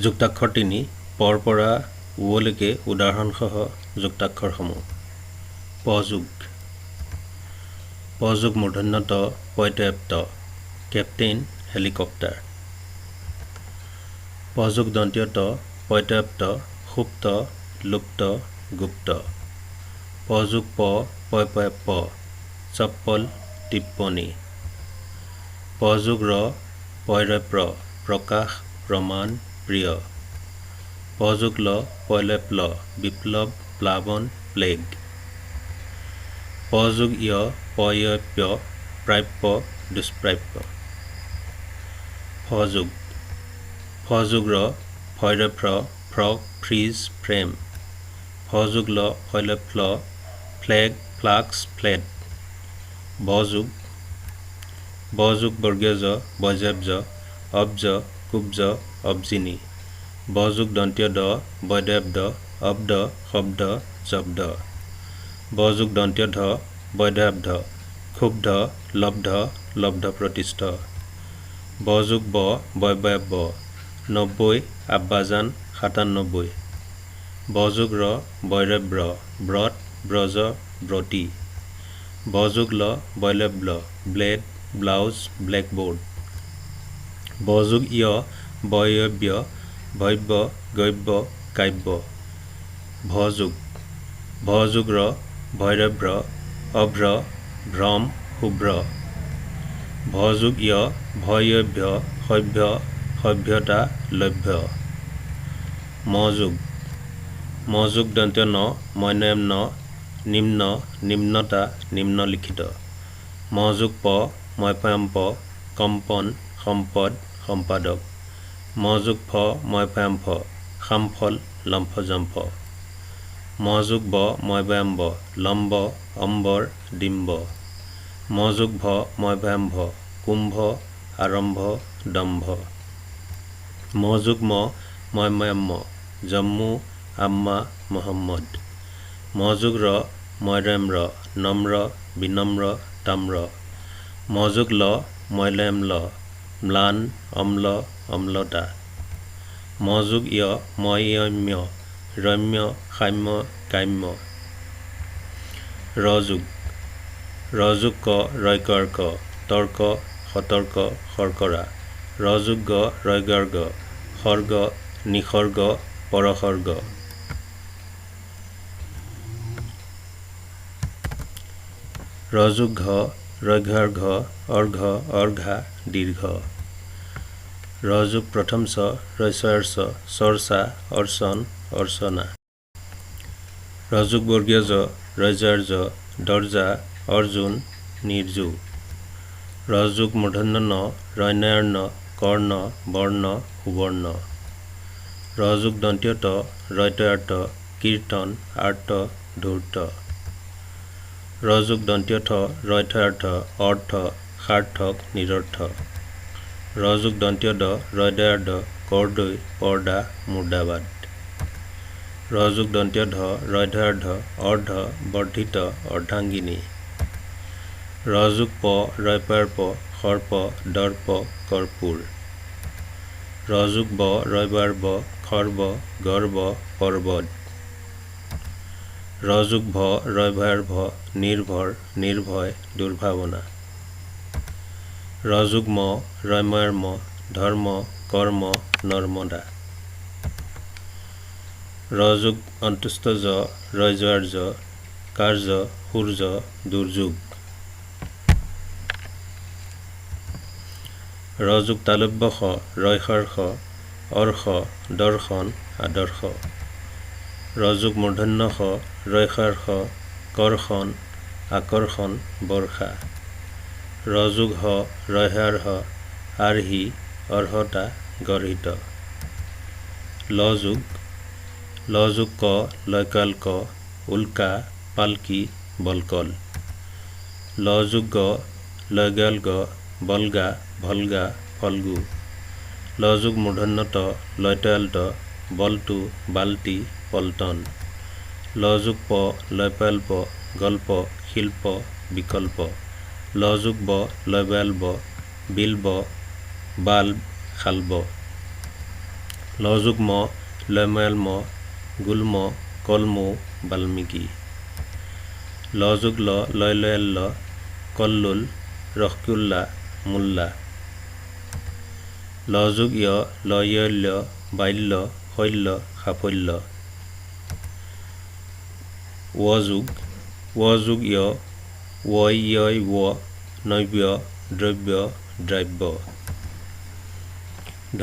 যুক্তাক্ষৰ 3, পৰ পৰা ৱলৈকে উদাহৰণসহ যুক্তাক্ষৰসমূহ। প যোগ, প যোগ মূৰ্ধন্য ট, পয়তয়াপ্ত, কেপ্টেইন, হেলিকপ্টাৰ। প যোগ দন্তীয় ত, পয়তয়াপ্ত, সুপ্ত, লুপ্ত, গুপ্ত। প যোগ প, পয়পয়াপ্প, চপ্পল, টিপ্পনী। প যোগ ৰ, পয়ৰপ্ৰ, প্ৰকাশ, প্ৰমাণ, প্ৰিয়। প যোগ ল, পয়লেপ্ল, বিপ্লৱ, প্লাৱন, প্লেগ। প যোগ য়, পয়প্য, প্ৰাপ্য, দুষ্প্ৰাপ্য। ফ যোগ, ফ যোগ ৰ, ফয়ৰফ্ৰ, ফ্ৰক, ফ্ৰিজ, ফ্ৰেম। ফ যোগ ল, ফয়লফ্ল, ফ্লেগ, ফ্লাক্স, ফ্লেট। ব যোগ, ব যোগ বৰ্গীয় জ, বজব্জ, অব্জ, কুব্জ, অব্জিনী। ব যোগ দন্তীয় দ, বৈদব্দ, অব্দ, শব্দ, জব্দ। ব যোগ দন্তীয় ধ, বৈদব্ধ, ক্ষুব্ধ, লব্ধ, লব্ধ প্ৰতিষ্ঠ। ব যোগ ব, বয়বয়াব্য, 90, আব্বাজান, 97। ব যোগ ৰ, বৈৰব্ৰ, ব্ৰত, ব্ৰজ, ব্ৰতী। ব যোগ ল, বৈলব্য, ব্লেড, ব্লাউজ, ব্লেকবোৰ্ড। ব যোগ য়, বয়ব্য, ভব্য, গব্য, কাব্য। ভ যোগ, ভ যোগ ৰ, ভৈৰভ্ৰ, অভ্ৰ, ভ্ৰম, শুভ্ৰ। ভ যোগ য়, ভয়ভ্য, সভ্য, সভ্যতা, লভ্য। ম যোগ, ম যোগ দন্ত্য ন, মনয়ম ন, নিম্ন, নিম্নতা, নিম্নলিখিত। ম যোগ প, ময়পয়ম প, কম্পন, সম্পদ, সম্পাদক। ম যোগ ফ, ময়ফয়ম ফ, সামফল, লম্ফজম্ফ। ম যোগ ব, ময়বয়ম ব, লম্ব, অম্বৰ, ডিম্ব। ম যোগ ভ, ময়ভয়ম ভ, কুম্ভ, আৰম্ভ, দম্ভ। ম যোগ ম, ময়ময়ম ম, জম্মু, আম্মা, মহম্মদ। ম যোগ ৰ, ময়ৰয়ম ৰ, নম্ৰ, বিনম্ৰ, তাম্ৰ। ম যোগ ল, ময়লয়ম ল, ম্লান, অম্ল, অম্লতা। ম যোগ য়, ময়ম্য, ৰম্য, সাম্য, কাম্য। ৰ যোগ, ৰ যোগ ক, ৰয়কৰ ক, তৰ্ক, সতৰ্ক, শৰ্কৰা। ৰ যোগ গ, ৰয়গৰ গ, সৰ্গ, নিসৰ্গ, পৰসৰ্গ। ৰ যোগ ঘ, ৰঘৰ ঘ, অৰ্ঘ, অৰ্ঘা, দীৰ্ঘ। ৰ যোগ প্ৰথম চ, ৰস্যৰ চ, চৰ্চা, অৰ্চন, অৰ্চনা। ৰ যোগ বৰ্গীয় জ, ৰজৰ জ, দৰ্জা, অৰ্জুন, নিৰ্জু। ৰ যোগ মূৰ্ধন্য ন, ৰণ্যৰ ন, কৰ্ণ, বৰ্ণ, সুবৰ্ণ। ৰ যোগ দন্তীয় ত, ৰয়তয়াৰ ত, কীৰ্তন, আৰ্ত, ধূৰ্ত। ৰ যোগ দন্তীয় থ, ৰয়থয়াৰ থ, অৰ্থ, সাৰ্থক, নিৰৰ্থ। ৰ যোগ দন্তীয় দ, ৰয়দয়াৰ দ, কৰদৈ, পৰ্দা, মুৰ্দাবাদ। ৰ যোগ দন্তীয় ধ, ৰয়ধয়াৰ ধ, অৰ্ধ, বৰ্ধিত, অৰ্ধাংগিনী। ৰ যোগ প, ৰয়পয়াৰ প, সৰ্প, দৰ্প, কৰ্পূৰ। ৰ যোগ ব, ৰয়বয়াৰ ব, খৰ্ব, গৰ্ব, পৰ্বত। ৰ যোগ ভ, ৰয়ভয়াৰ ভ, নিৰ্ভৰ, নিৰ্ভয়, দুৰ্ভাৱনা। ৰ যোগ ম, ৰয়ময়াৰ ম, ধৰ্ম, কৰ্ম, নৰ্মদা। ৰ যোগ অন্তুষ্ট জ, ৰয়জয়াৰ জ, কাৰ্য, সূৰ্য, দুৰ্যোগ। ৰ যোগ তালব্য স, ৰয়সৰ স, অৰ্ষ, দৰ্শন, আদৰ্শ। ৰ যোগ মূৰ্ধন্য ষ, ৰয়সাৰ ষ, কৰ্ষণ, আকৰ্ষণ, বৰ্ষা। ৰ যোগ হ, ৰহ্যাৰ হ, আৰ্হি, অৰ্হতা, গৰ্হিত। ল যোগ, ল যোগ ক, লয়কাল ক, উল্কা, পালকি, বলকল। ল যোগ গ, লয়গাল গ, বলগা, ভলগা, ফল্গু। ল যোগ মূৰ্ধন্য ট, লয়তয়াল ট, বল্টু, বাল্টি, পল্টন। ল যোগ প, লয়পয়াল প, গল্প, শিল্প, বিকল্প। ল যোগ ব, লয়বয়াল ব, বিল্ব, বাল্ব, শাল্ব। ল যোগ ম, লয়ময়াল ম, গুল্ম, কলমৌ, বাল্মীকি। ল যোগ ল, লয় লয়াল ল, কল্লোল, ৰসগোল্লা, মোল্লা। ল যোগ য়, ল য় ল্য, বাল্য, শল্য, সাফল্য। ৱ যোগ, ৱ যোগ য়, ৱই য়ই ৱ, নব্য, দ্ৰব্য, দ্ৰাব্য।